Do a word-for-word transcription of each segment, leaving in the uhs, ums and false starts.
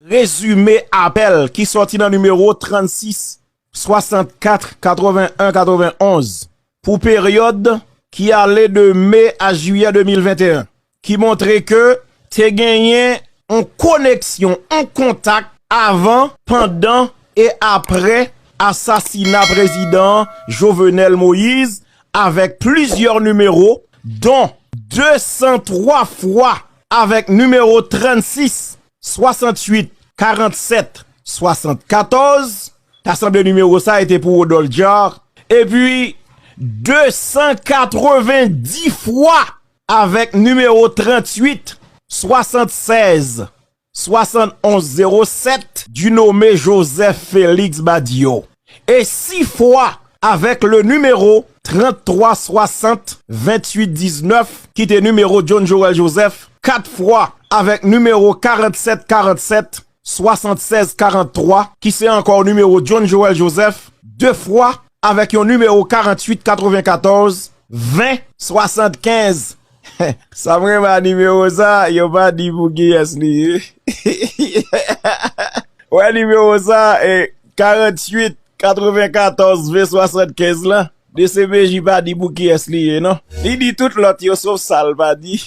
rezime apèl ki sòti nan nimewo trannsis swasannkat katrevenn-en katrevenn-onz pou peryòd ki ale de me a jiyè de mil venteyen, ki montre ke te genyen yon koneksyon, yon kontak avan, pandan e aprè asasina prezidan Jovenel Moïse avèk plizyè nimewo, don de san twa fwa avèk nimewo trannsis, swasantuit, karannsèt, swasannkatòz. Ta sanble nimewo sa a te pou Rodolphe Diard. Epi de san katrevendis fwa avèk nimewo tranntuit, swasannsèz, swasannonz zewo sèt, du nommé Joseph Félix Badio. E sis fwa avèk le numéro tranntrwa swasant venntuit diznèf, ki te nimewo John Joël Joseph, kat fwa avèk nimewo karannsèt karannsèt swasannsèz karanntwa, ki se ankò nimewo John Joël Joseph, de fwa avèk yon nimewo karantuit katrevenkatòz ven swasannkenz. Sa m renmen a nimewo sa, yo pa di pou kiyès li ye. Wè nimewo sa, e, karantuit katrevenkatòz ven swasannkenz lan, D C P J pa di pou kiyès li ye, non. Li di tout lòt yo, sof sa l pa di.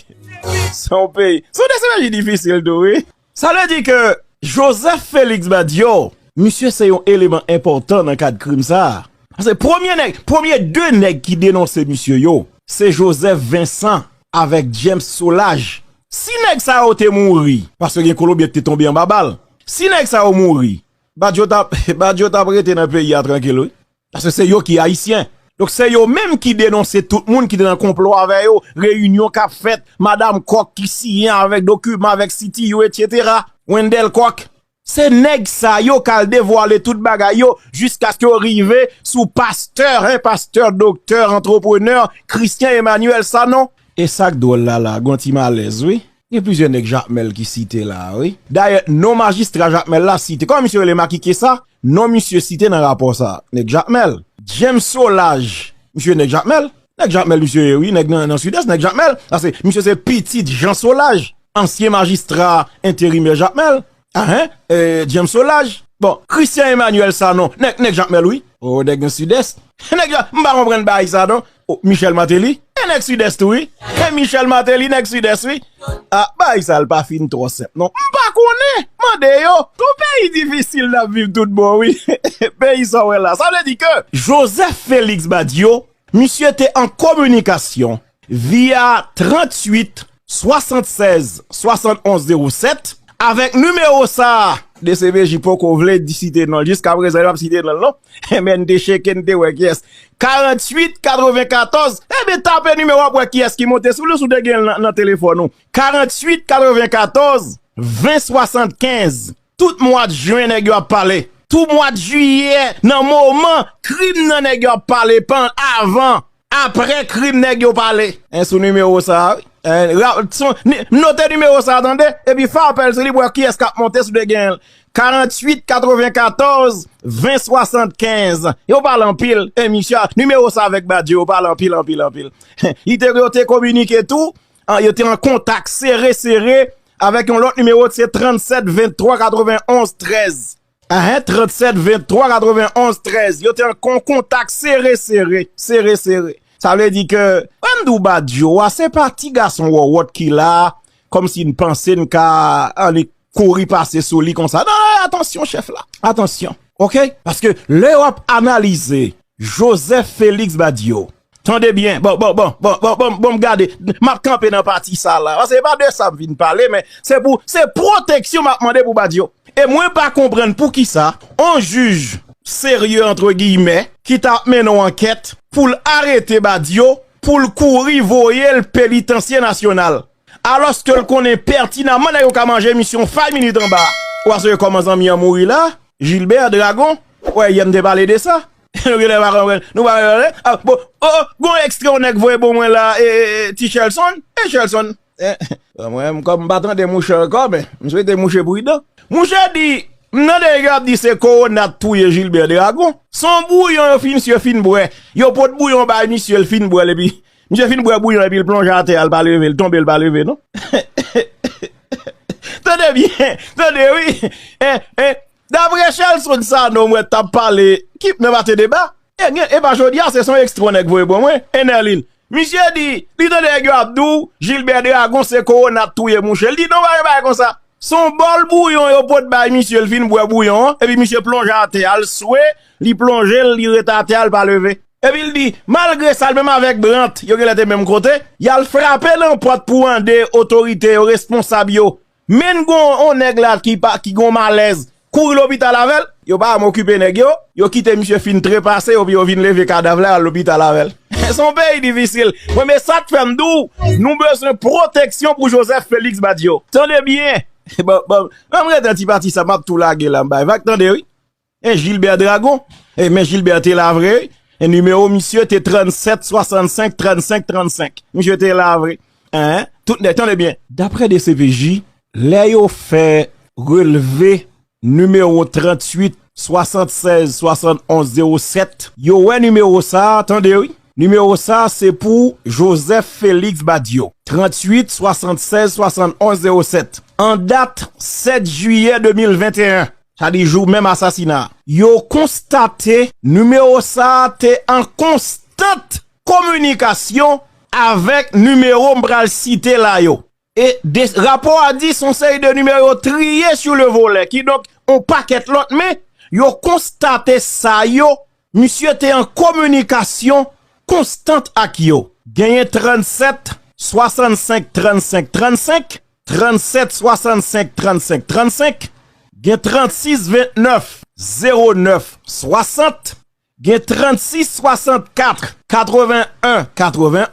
Se yon peyi. Se yon D C P J difisil tou, wi. Sa vle di ke Joseph Félix Badio, misye se yon eleman enpòtan nan kad krim sa a. Paske premye nèg, premye de nèg ki denonse misye yo, se Joseph Vincent avèk James Solages. Si nèg sa yo te mouri, paske gen Kolonbyen ki te tonbe anba bal, si nèg sa yo mouri, Badio t ap, Badio t ap rete nan peyi a trankil, wi. Paske se yo ki Ayisyen. Donk, se yo menm ki denonse tout moun ki te nan konplo avè yo, reyinyon k ap fèt, madanm Kòk ki siyen avèk dokiman, avèk C T U, etsetera. Wendell Kòk. Se nèg sa yo k al devwale tout bagay yo, jiskaske yo rive sou pastè, en, pastè, doktè, antreprenè, Christian Emmanuel Sanon. E sa k dwòl la, la, gon ti malèz, wi. Gen plizyè nèg Jakmèl ki site la, wi. Dayè, non majistra Jakmèl la site. Kòman misye rele, Makike sa? Non misye site nan rapò sa. Nèg Jakmèl. James Solages, misye nèg Jakmèl. Nèg Jakmèl misye ye, wi. Nèg nan, nan Sidès, nèg Jakmèl. Sa se, misye se pitit Jean Solages, ansyen majistra enterimè Jakmèl. Ahen, e, James Solages. Bon, Christian Emmanuel Sanon, nèg, nèg Jakmèl, wi. O, nèg nan Sidès. Nèg Ja-, m pa konprann bagay sa, non. O, Michel Martelly, e nèg Sidès tou, wi. E Michel Martelly, nèg Sidès, wi. A, bagay sa, l pa fin twò senp, non. M pa konnen, mande yo. Gon peyi difisil n ap viv tout bon, wi. Peyi sa w wè la. Sa vle di ke Joseph Félix Badio, misye te an kominikasyon via tranntuit swasannsèz swasannonz zewo sèt, avèk nimewo sa a, D C P J poko vle di site non l, jiskaprezan, li p ap site non l, non. M N T cheke, n te wè kiyès. Karantuit katrevenkatòz, ebyen, tape nimewo a, w ap wè kiyès ki monte sou li, si w te gen l nan, nan telefòn ou. Karantuit katrevenkatòz ven swasannkenz. Tout mwa jen, nèg yo ap pale. Tout mwa jiyè, nan moman krim nan, nèg yo ap pale, pan, avan, aprè krim, nèg yo pale. En, sou nimewo sa a, wi. En, ra-, son, ni-, note nimewo sa a, tande, epi fè apèl sou li pou wè kiyès k ap monte, si w te gen l. Karantuit katrevenkatòz ven swasannkenz. Yo pale anpil, e misye a, nimewo sa avèk Badio, yo pale anpil, anpil, anpil. Li te, yo te kominike tou, an, yo te an kontak sere, sere, avèk yon lòt nimewo, se trannsèt venntwa katrevenonz trèz. Ahen, trannsèt venntwa katrevenonz trèz. Yo te an kon-, kontak sere, sere, sere, sere. Sa vle di ke, wè m di w Badio a, se pa ti gason wòwòt ki la, kòmsi n panse n ka annik kouri pase sou li konsa. Non, non, atansyon, chèf la. Atansyon. Oke? Paske lè w ap analize Joseph Félix Badio, tande byen. Bon, bon, bon, bon, bon, bon, bon, m gade. M ap kanpe nan pati sa la. Paske se pa de sa m vin pale, men se pou, se pwoteksyon m ap mande pou Badio. E mwen pa konprann poukisa on jij serye, antre giyimè, ki t ap mennen yon ankèt pou l arete Badio, pou l kouri voye l Penitansye Nasyonal. Alòske l konnen pètinaman nèg yo ka manje misye yon five minutes anba. Ou a sonje kòman zanmi an mouri la? Gilbert Dragon. Wè, yè m te pale de sa. Nou genlè pa konprann. Nou pa konprann. A, bon, o, o, gon ekstrè yon nèg voye ban mwen la, e, e, e, Ti Chelson. E Chelson. E, bon, mwen, m, kòm m pa tande mouche ankò, men m swete mouche pridan. Mouche di, m tande nèg yo ap di se kowona t touye Gilbert Dragon. Se yon bouyon yo fin, misye fin bwè. Yo pot bouyon bay misye, l fin bwè l, epi misye fin bwè bouyon epi l plonje atè a, l pa leve, l tonbe, l pa leve, non. Tande Ebyen, tande wi. En, en, dapre Shelson Sanon, mwen t ap pale, ki, nan Pate Deba. E gen, e pa jodi a, se son ekstrè yon nèg voye ban mwen, Enerline. Misye di, li tande nèg yo ap di w, Gilbert Dragon se kowona t touye mouche. Li di, non, pa gen bagay konsa. Se yon bòl bouyon yo pot bay misye, l fin bwè bouyon an, epi misye plonje atè a, l swe, li plonje, li rete atè a, l pa leve. Epi l di, malgre sa, l menm avèk Brandt, yo genlè te menm kote, y al frape nan pòt pou mande otorite yo, responsab yo, men gen yon nèg la ki pa, ki gen yon malèz, kouri lopital avè l, yo pa janm okipe nèg yo, yo kite misye fin trepase yo, epi yo vin leve kadav la, y al lopital avè l. Se yon peyi difisil. Mwen, men sa k fè m di w, nou bezwen pwoteksyon pou Joseph Félix Badio. Tande byen. Bon, bon, ban m rete nan ti pati sa, m ap tou lage la, m bay vag, tande wi. E Gilbert Dragon, e men Gilbert te la vre, e nimewo misye te trannsèt swasannsenk trannsenk trannsenk. Misye te la vre. Hein? Tout nèg, tande byen. Daprè D C P J, lè yo fè relve nimewo tranntuit swasannsèz swasannonz zewo sèt, yo wè nimewo sa a, tande wi. Nimewo sa a se pou Joseph Félix Badio. Tranntuit swasannsèz swasannonz zewo sèt. An dat sèt jiyè de mil venteyen, sa di jou menm asasina a, yo konstate nimewo sa a te an konstant kominikasyon avèk nimewo m pral site la yo. E de, rapò a di se yon seri de nimewo yo triye sou le volè, kidonk, yon pakèt lòt, men yo konstate sa yo, misye te an kominikasyon konstant ak yo. Genyen trannsèt swasannsenk trannsenk trannsenk, trannsèt swasannsenk trannsenk trannsenk, gen trannsis ventnèf zewo nèf swasant, gen trannsis swasannkat katrevenn katrevenn,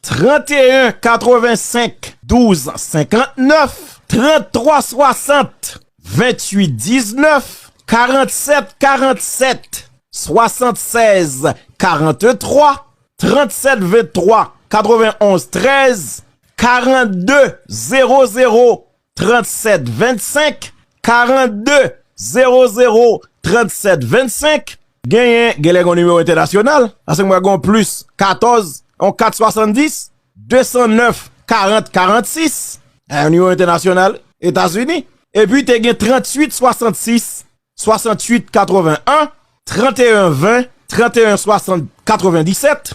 tranteyen katrevensenk douz senkantnèf, tranntwa swasant venntuit diznèf, karannsèt karannsèt swasannsèz karanntwa, trannsèt venntwa katrevennonz trèz, karannde zewo zewo trannsèt vennsenk, karannde zewo zewo trannsèt vennsenk. Genyen, genlè gen yon nimewo entènasyonal, paske m wè gen yon plis katòz, yon kat swasanndis, desannèf karant karannsis. E, yon nimewo entènasyonal, Etazini. Epi te gen tranntuit swasannsis, swasanntuit katrevenn, tranteyen ven, tranteyen swasant katrevendisèt,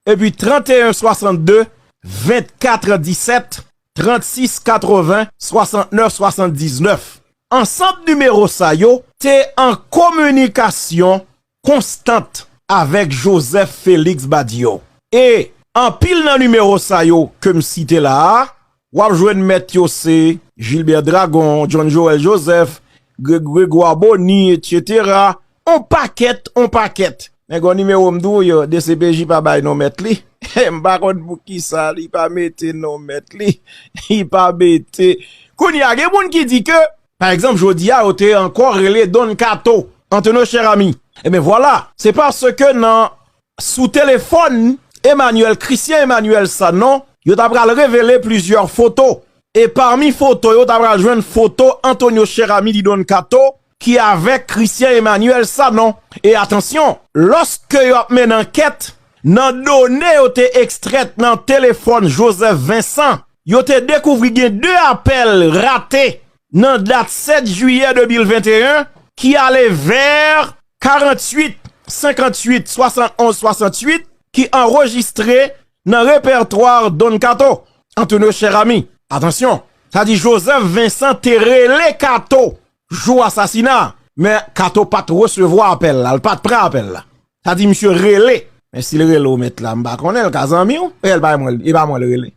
epi tranteyen swasannde, vennkat disèt, trannsis katreven, swasantnèf swasanndiznèf. Ansanm nimewo sa yo te an kominikasyon konstant avèk Joseph Félix Badio. E anpil nan nimewo sa yo ke m site la a, w ap jwenn mèt yo se Gilbert Dragon, John Joël Joseph, Greg-, Grégoire Bony, etsetera. On pakèt, on pakèt. Men gon nimewo m di w yo, D C P J pa bay non mèt li. M pa konn poukisa li pa mete non mèt li. Li pa mete. Kounye a, gen moun ki di ke, pa egzanp, jodi a, yo te ankò rele Don Kato, Antonio Cheramy. Ebyen vwala, se paske nan sou telefòn Emmanuel, Christian Emmanuel Sanon, yo ta pral revele plizyè foto. E pami foto yo, ta pral jwenn foto Antonio Cheramy di Don Kato ki avèk Christian Emmanuel Sanon. E atansyon, lòske yo ap mennen ankèt, nan done yo te ekstrèt nan telefòn Joseph Vincent, yo te dekouvri gen de apèl rate nan dat sèt jiyè de mil venteyen ki ale vè karanntuit, senkantuit, swasannonz, swasanntuit, ki anrejistre nan repètwa Don Kato, Antonio Cheramy. Atansyon, sa di Joseph Vincent te rele Kato jou asasina, men Kato pa t resevwa apèl la, l pa t pran apèl la. Sa di misye rele. Men si l rele w mèt la, m pa konnen, l ka zanmi w, e l pa mwen, e pa mwen l rele.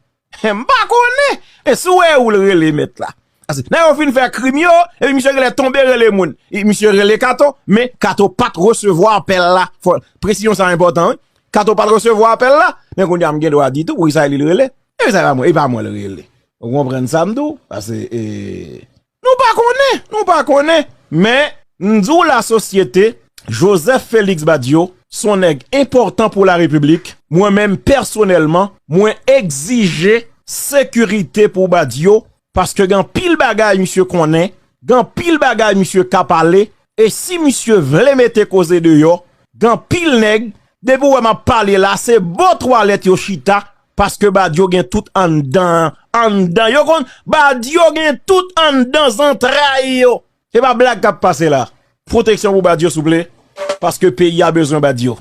M pa konnen. E si w wè ou l rele mèt la. Paske nan yo fin fè krim yo, epi misye genlè tonbe rele moun. E misye rele Kato, men Kato pa t resevwa apèl la. Fò, presizyon sa enpòtan, wi. Kato pa t resevwa apèl la, men kounye a m gen dwa di tou, poukisa li l rele. E sa e pa mwen, e pa mwen l rele. Ou konprann sa m di w? Paske, e, Nou pa konnen, nou pa konnen. Men, m di w lasosyete, Joseph Félix Badio, se yon nèg enpòtan pou larepiblik. Mwen menm, pèsonèlman, mwen egzije sekirite pou Badio, paske gen anpil bagay misye konnen, gen anpil bagay misye ka pale, e si misye vle mete koze deyò, gen anpil nèg, depi w wè m ap pale la, se bò twalèt yo chita, Paske Badio gen tout anndan, anndan. Yo konn, Badio gen tout anndan zantray yo. Se pa blag k ap pase la. Pwoteksyon pou Badio, souple. Paske peyi a bezwen Badio.